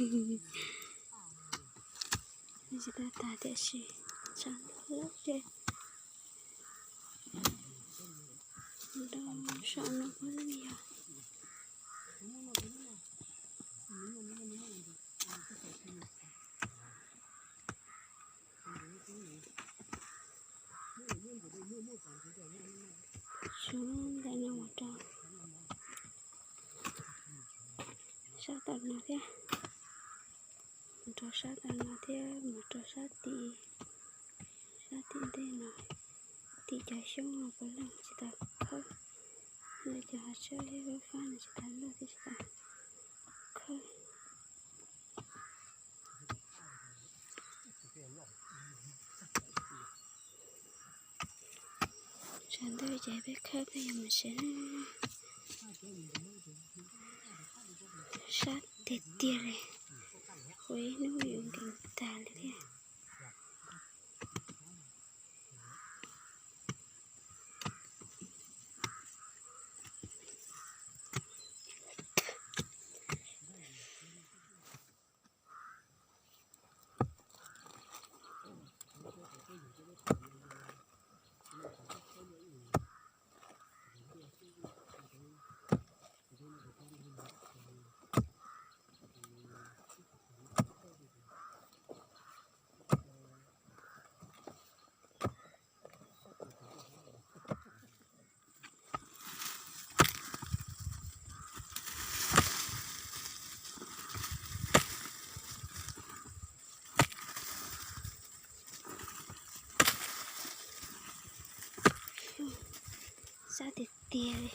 Tsis tau tas tiam sis tshav ntuj lawm ces nrau saum no kuj yeej yog. Sub ntawm no mus rau sab tom no thiab, mus rau sab tom no thiab mus rau sab tim, sab tim ntej no, tim cov xyoob no puav leej tsis tau khawb. Lawv cov hav tsawb thiab fab fab no tsis tau luaj thiab tsis tau khawb. Tshav ntuj ces peb khawb peb yuav mus tsev. Sab tiag tiag li, ua ib hnub yuav nkees tag li thiab. Sab tiag tiag li.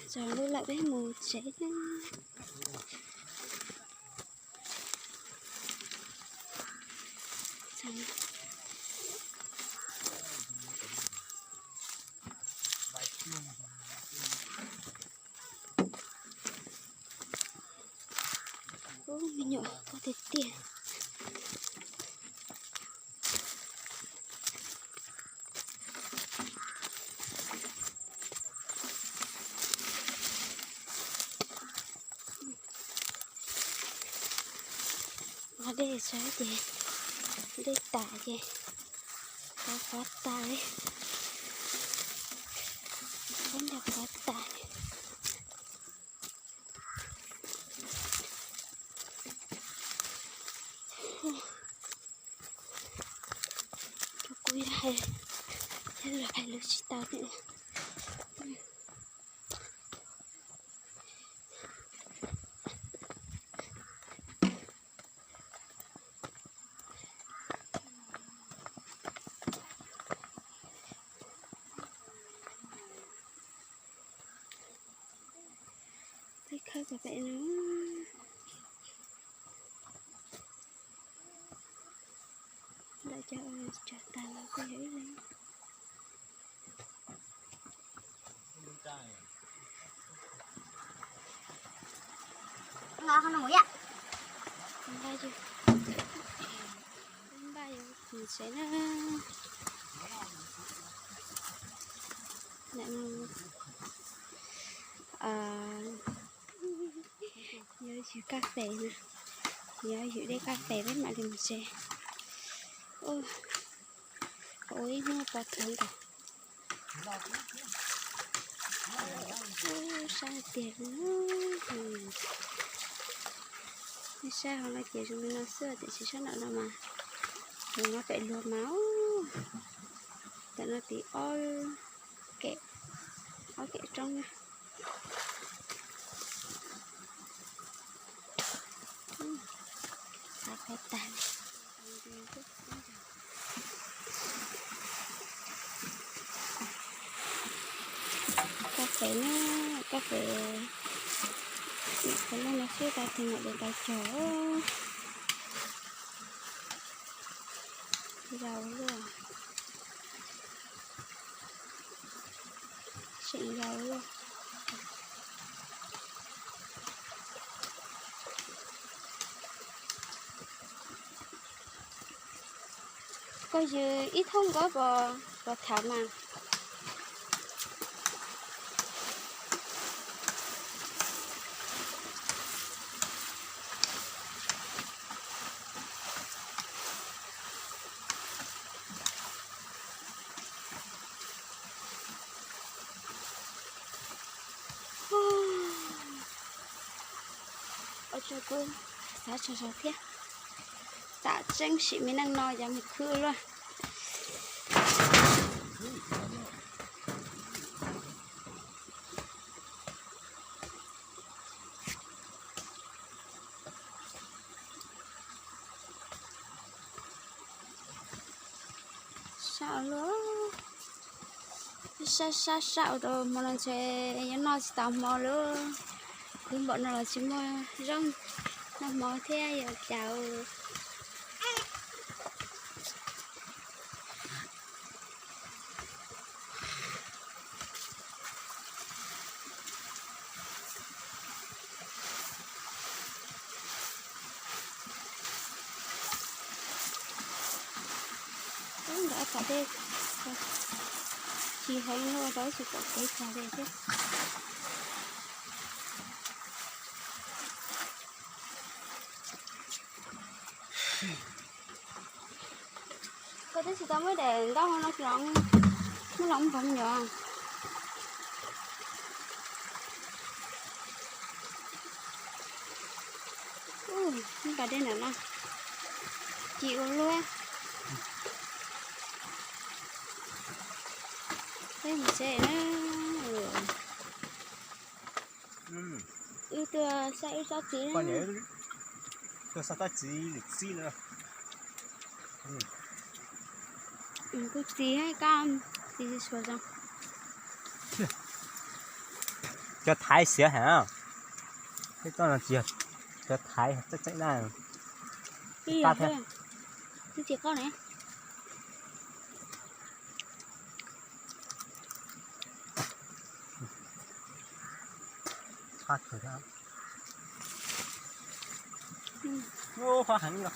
Tsaus ntuj lawm peb mus tsev na. Ub, me nyuam pob tiag tiag. Nqa dej saib ces dej tas ces qhuav qhuav tas li. Qhuav ntag qhuav tas li. Kuv yog hais, yog lus hais lus tsis tau li. Peb khawb pem no, ntawm cov uas tsav tas los kuj yog ib leeg. Npaj yus, npaj yus mus tsev na. Nyob yus kaj fes na, nyob yus dej kaj fes peb mam li mus tsev. Ua ib hnub pov thawv nkaus. Sab tiag, sab hauv no ces zoo li no xwb tiam sis sab nram no mas, nws no pem luag mas, ntawm no tid ob kem, ob kem roob na. Qhov tag. Kaj fes na, kaj fes, qhov no xwb tau tus mam li tau cog. Yau luaj, seem yau luaj. Koj yws ib thooj nkaus pos, pos thav mas. Ua rau kuv xav tsaug zog thiab. Tam tseeb sim me neej no yog mus khwb luaj. Sab luaj, sab sab sab ua rau hmo no ntshe yuav noj tsis tau hmo lawm. Khwv npaum no los tsis muaj zaub noj hmo thiab yuav cas. Ub, nrad pas dej tsis heev, rau tsis pom kev tag li thiab. Koj twb tsis tau muab daim ntaub no los, muab los npog me nyuam. Ub, pas dej ntawm no ci ua luaj. Peb mus tsev na. Wb tuaj saib wb tsob txiv. Tuaj saib tsob txiv lwm txij na. Kuv txiv, koj txiv tsis tshua zoo. Cov Thaib siav heev. Peb tsob no tsis yog cov Thaib tseeb tseeb na. Ib yam thiab. Twb tsis qaub ne. Qab kawg thiab. Qab heev no.